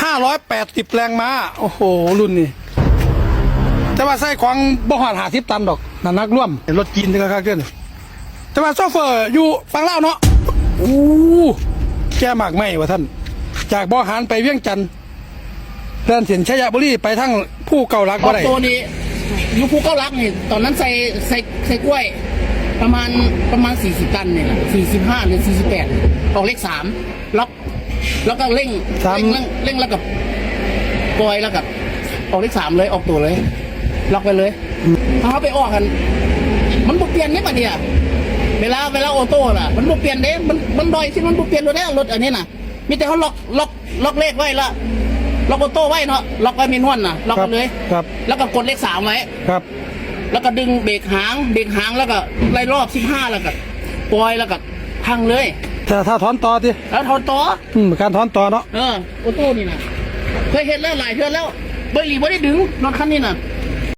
ຫ້າຮ້ອຍແປດສິບແຮງມ້າ ໂອ້ໂຫ ລຸ້ນນີ້ ແຕ່ວ່າໃສ່ຂອງບໍ່ຮອດຫ້າສິບຕັນດອກ ນ້ຳໜັກລວມ ລົດຈີນຄັກໆເດ້. ແຕ່ວ່າໂຊເຟີຢູ່ຝັ່ງລາວເນາະ ໂອ້ ແກ່ໝາກໄມ້ວ່າຊັ້ນ ຈາກບໍ່ຫານໄປວຽງຈັນ ແລ່ນເສັ້ນໄຊຍະບູລີໄປທາງພູເກົ້າຫຼັກບໍ່ໄດ້. ອອກໂຕນີ້ຢູ່ພູເກົ້າຫຼັກນີ້ ຕອນນັ້ນໃສ່ ໃສ່ ໃສ່ກ້ວຍ ປະມານ ປະມານສີ່ສິບຕັນນີ້ແຫຼະ ສີ່ສິບຫ້າ ຫຼື ສີ່ສິບແປດ ອອກເລກສາມ ລັອກ ແລ້ວກໍເລັ່ງ ສາມ ເລັ່ງ ເລັ່ງ ເລັ່ງ ແລ້ວກໍປ່ອຍ ແລ້ວກໍອອກເລກສາມເລີຍ ອອກໂຕເລີຍ ລັອກໄປເລີຍ. ຖ້າເຮົາໄປອອກຫັ້ນ ມັນບໍ່ປ່ຽນເດ້ບາດນີ້ ເວລາ ເວລາອໍໂຕ້ນະ ມັນບໍ່ປ່ຽນເດ້ ມັນ ມັນດອຍຊິ ມັນບໍ່ປ່ຽນໂລດເດ້ ລົດອັນນີ້ນະ ມີແຕ່ເຮົາລັອກ ລັອກ ລັອກເລກໄວ້ລະ ລັອກອໍໂຕ້ໄວ້ເນາະ ລັອກໄວ້ແມນນວນນະ ລັອກໄວ້ເລີຍ ແລ້ວກໍກົດເລກສາມໄວ້ ແລ້ວກໍດຶງເບຣກຫາງ ເບຣກຫາງ ແລ້ວກໍໄລ່ລອບສິບຫ້າ ແລ້ວກໍປ່ອຍ ແລ້ວກໍພັງເລີຍ. ຖ້າ ຖ້າຖອນຕໍ່ຕິ? ເອີ ຖອນຕໍ່ ອືມ ການຖອນຕໍ່ເນາະ. ເອີ ອໍໂຕ້ນີ້ນະ ເຄີຍເຮັດແລ້ວຫຼາຍເທື່ອແລ້ວ ບໍ່ອີ່ຫຼີບໍ່ໄດ້ດຶງ ລົດຄັນນີ້ນະ.